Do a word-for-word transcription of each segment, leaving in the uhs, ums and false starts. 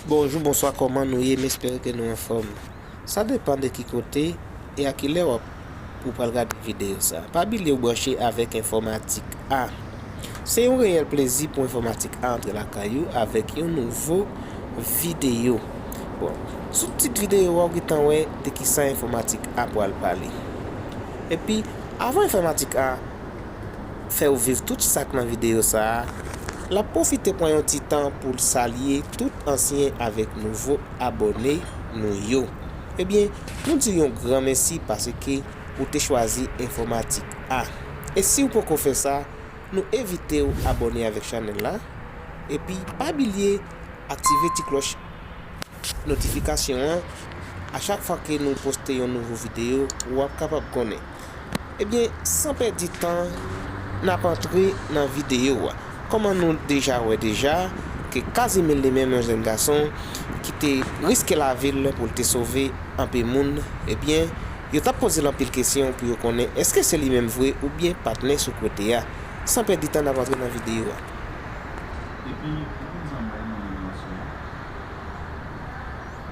Bonjou, bonswa, kòman nou ye? M espere ke nou anfòm. Sa depann de ki kote e a ki lè w ap, ou pral gade videyo sa. Pa bliye w branche avèk Enfòmatik A. Se yon reyèl plezi pou Enfòmatik A antre lakay ou avèk yon nouvo videyo. Bon, sou tit videyo a, w gentan wè de ki sa Enfòmatik A pral pale. Epi, avan Enfòmatik A fè w viv tout sa k nan videyo sa a, l ap pwofite pran yon ti tan pou l salye tout ansyen avèk nouvo abòne nou yo. Ebyen, nou di yon gran mèsi paske ou te chwazi Enfòmatik A. E si w poko fè sa, nou envite w abòne avèk chanèl la. Epi, pa bliye aktive ti klòch notifikasyon an. A chak fwa ke nou poste yon nouvo videyo, w ap kapab konnen. Ebyen, san pèdi tan, n ap antre nan videyo a. Kòman nou deja wè deja, ke Casimir li menm, yon jèn gason ki te riske lavi l pou l te sove anpil moun, ebyen, yo t ap poze l anpil kesyon pou yo konnen èske se li menm vre oubyen patnè sou kote a. San pèdi tan, n ap antre nan videyo a. Epi, ou konn sa m bay nan relasyon an?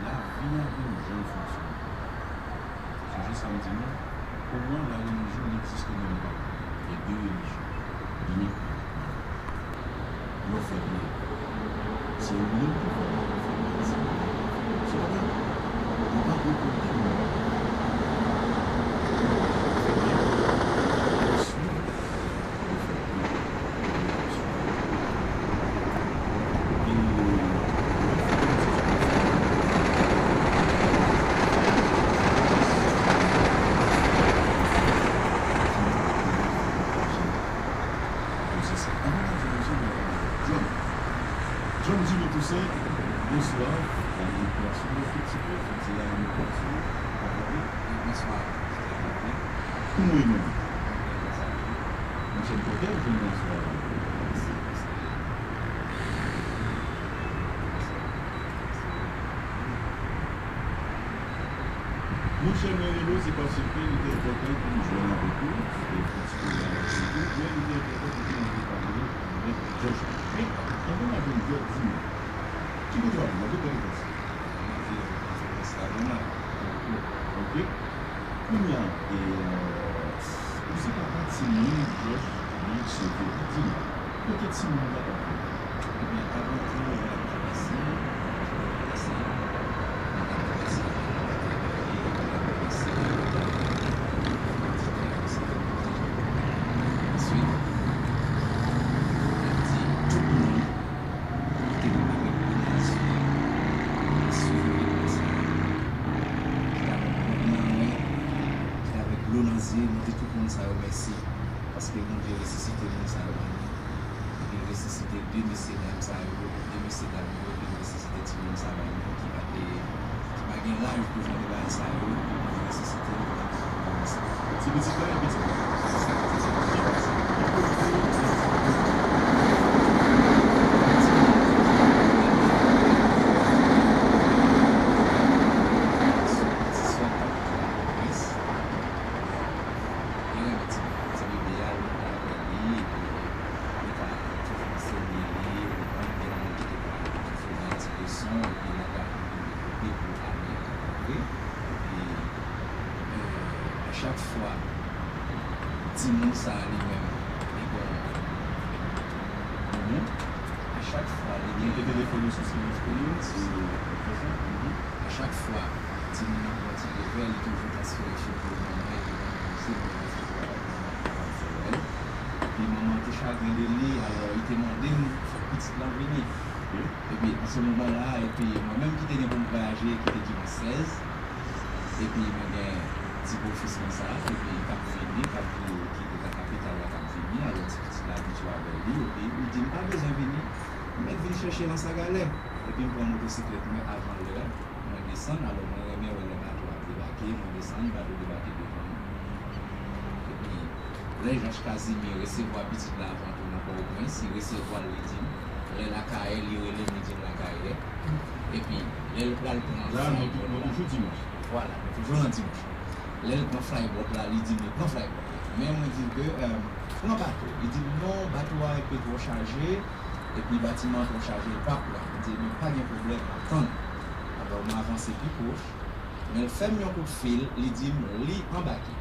Lavi a gen yon jan l fonksyone. Sonje sa m di nou, pou mwen, la religion n'existe même pas. Il y a deux religions, byen ak mal. Lè w fè byen, se ou menm ki fè mal, lè w fè mal, se ou menm ki fè mal. Se pa grè, ou pa rekonèt moun. Fè byen, ou swiv. John Jimmy Toussaint, bonswa. Salutations, bonswa. Bonswa. Pou mwen menm. Monchè, m kontan jwenn nan swa la. Monchè, mwen rele w, se paske li te enpòtan pou m jwenn avèk ou, e pou ti koze avèk ou, men li te enpòtan pou ke nou te pale avèk Jòj. Men, anvan m al jwenn Jòj, di m, ki kote w ap viv? Nan ki pòtoprens? Mwen viv nan pòtoprens la, Dona. Ok. Kounye a, e, ou se papa timoun Jòj li sove a. Di m, kote timoun ou kapab viv? Ebyen, avan ke Jòj pase, Jòj pase, mwen t ap travèse avèk mwen te bèl li, mwen t ap travèse avèk mwen ti tè, se yon ti tè. Answit, mwen di tout moun, kote m avèk gwo nazye, mwen swiv ritm sa a, ki t avèk gwo nan men, ki t avèk dlo nan zye, mwen di tout moun sa yo mèsi, paske Bondye resisite moun sa yo ban nou, epi l resisite de mesye dam sa yo, de mesye dam yo, epi l resisite timoun sa ban nou, ki pa te, ki pa gen laj pou jan de bagay sa yo, epi Bondye resisite nou, epi nou avanse. Ti pitit la, e pitit la. Ti sè k t ap viv Pòtoprens, li renmen ti, ti bebe a, li te avè li, epi li ta toujou ansenye li, ou konprann, gen moun ki te ka toujou bay ti leson, epi l ap gade pou devlope, pou avni a kapab vre. Epi, euh, a chak fwa, timoun sa a li menm, li gon moun, a chak fwa li gen. Mete telefòn ou sou silans pou mwen, si ou bezwen. A chak fwa timoun nan pran ti revè, li toujou transfere sou do manman, epi manman di, manman di, "Wè, manman ap fè rèl." Epi manman an te chagren de li, alò li te mande m fòk pitit lan vini. Epi, an se moman la, epi mwen menm ki te gen pou m vwayaje, ki te di mwen sèz, epi mwen gen ti bofis konsa, epi k ap vini, k ap vini, ki te nan kapital la, k ap vini, alò ti pitit la abitye avè li, epi li di m pa bezwen vini, m mèt vin chèche l an Sagalè. Epi m pran motosiklèt mwen avan lè, mwen desann, alò mwen renmen wè lè bato ap debake, mwen desann, bato debake devan m. Epi, lè Jòj Kazimye resevwa pitit la avan tou nan Pòtoprens, li resevwa l, li di m, lè l Akayè, li rele m, li di l l Akayè. Epi, lè l pral pran flaybot la, vwala, nou toujou nan dimanch. Lè l pran flaybot la, li di m li pran flaybot la. Men mwen di l ke, euh, pran bato. Li di m non, bato a enpe twò chaje, epi batiman an twò chaje, l pa pran. Mwen di, ebyen, pa Gen pwoblèm, m ap tann. Alò, m avanse pi pwòch, men l fè m yon kout fil, li di m li anbake.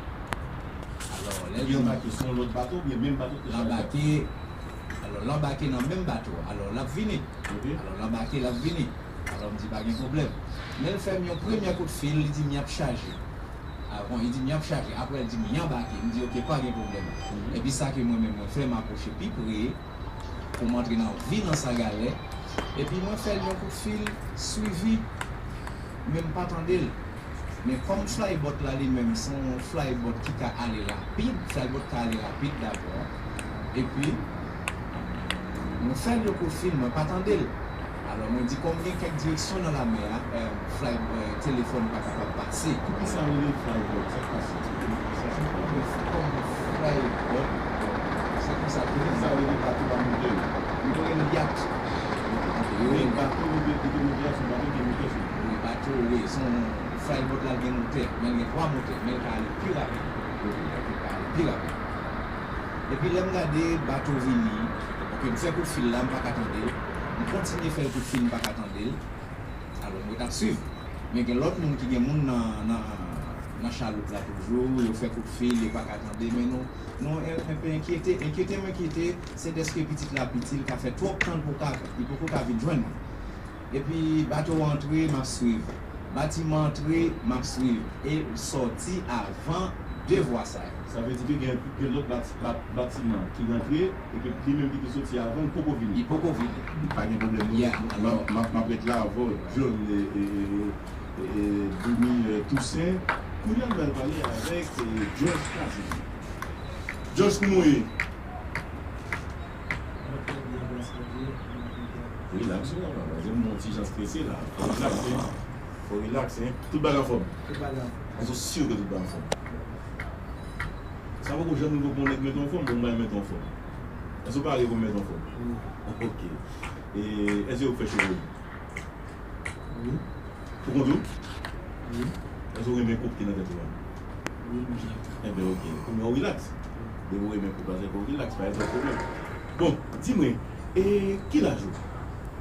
Alò, lè l di m anbake, se yon lòt bato oubyen menm bato k te anbake? Alò, l anbake nan menm bato a. Alò, l ap vini. Alò, l anbake, l ap vini. Alò, m di pa gen pwoblèm. Men l fè m yon premyè kout fil, li di m y ap chaje. Avan, li di m y ap chaje. Apre, l di m y anbake. M di, "Oke, pa gen pwoblèm." Epi sa ke mwen menm mwen fè, m apwoche pi pre pou m antre nan vil an Sagalè. Epi mwen fè l yon kout fil swivi, men m pa tande l. Men kòm flybot la li menm se yon flybot ki ka ale rapid, flybot ka ale rapid dabò. Epi, mwen fè l yon kout fil, mwen pa tande l. Alò, mwen di kòm gen kèk direksyon nan lamè a, eh, fly, eh, telefòn pa kapab pase. Poukisa yo rele flybot? Sa k pase? Kòm flybot, se konsa tou. Poukisa yo rele bato pa motè yo? Yo rele yat. Men bato yo gen, ki gen motè a, se yon bato ki gen motè sou li. Wi, bato, wi, se yon flybot la gen motè, men l gen twa motè, men l ka ale pi rapid. Li ka ale pi rapid. Epi lè m gade bato vini, oke, m fè kout fil la, m pa ka tande l. M kontinye fè kout fil, m pa ka tande l. Alò, mwen t ap swiv. Men gen lòt moun ki gen moun nan, nan, nan chaloup la toujou, yo fè kout fil, yo pa ka tande, men nou, nou en, enpe enkyete, enkyete m enkyete, se dèske pitit la piti, li ka fè twòp tan l poko ka, li poko ka vin jwenn mwen. Epi bato antre, m ap swiv. Batiman antre, m ap swiv. E l sòti avan de vwa sa yo. Sa vle di ke gen, gen lòt bati-, bat-, batiman ki rantre e ke li menm ki te soti avan, li poko vini. Li poko vini. Pa gen pwoblèm, non. Yeah, m ap, m ap, m ap ret la avè w, John, e, e, e, e, e, Dini, e, Toussaint. Kounye a nou pral pale avèk, e, George Casimir. George, kouman w ye? Relax, wi, papa. Gen yon ti jan strese la. Fò relax, hein. Fò relax, hein. Tout bagay anfòm. Tout bagay anfòm. Èske w si ke tout bagay anfòm? Sa poko janm rive pou yon nèg mete w anfòm, bon, mwen mete w anfòm. Èske w pare pou m mete w anfòm? Wi. Ok. E èske w fè cheve w? Wi. Pou kont ou? Wi. Èske w renmen koup ki nan tèt ou a? Wi, m renmen. Enben, ok. Kounye a w relax. Wi. Depi w renmen koup la, se ke w relax, pa gen pwoblèm. Bon, di mwen, e ki laj ou?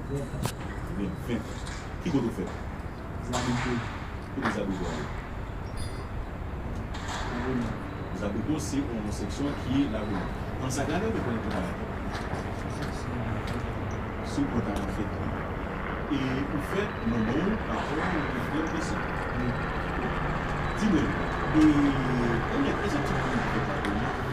Vennkat. Vennkat. Ki kote w fèt? Zabito. Kote Zabito a ye? Lagonav. Zabito se yon seksyon ki Lagonav. An Sagalè oubyen kote w fèt? Sou Pòtalanfèt. E ou fèt nan non papa w oubyen frè w ki sè? Wi. Di mwen, e, konbyen, èske tout moun ki fèt Lagonav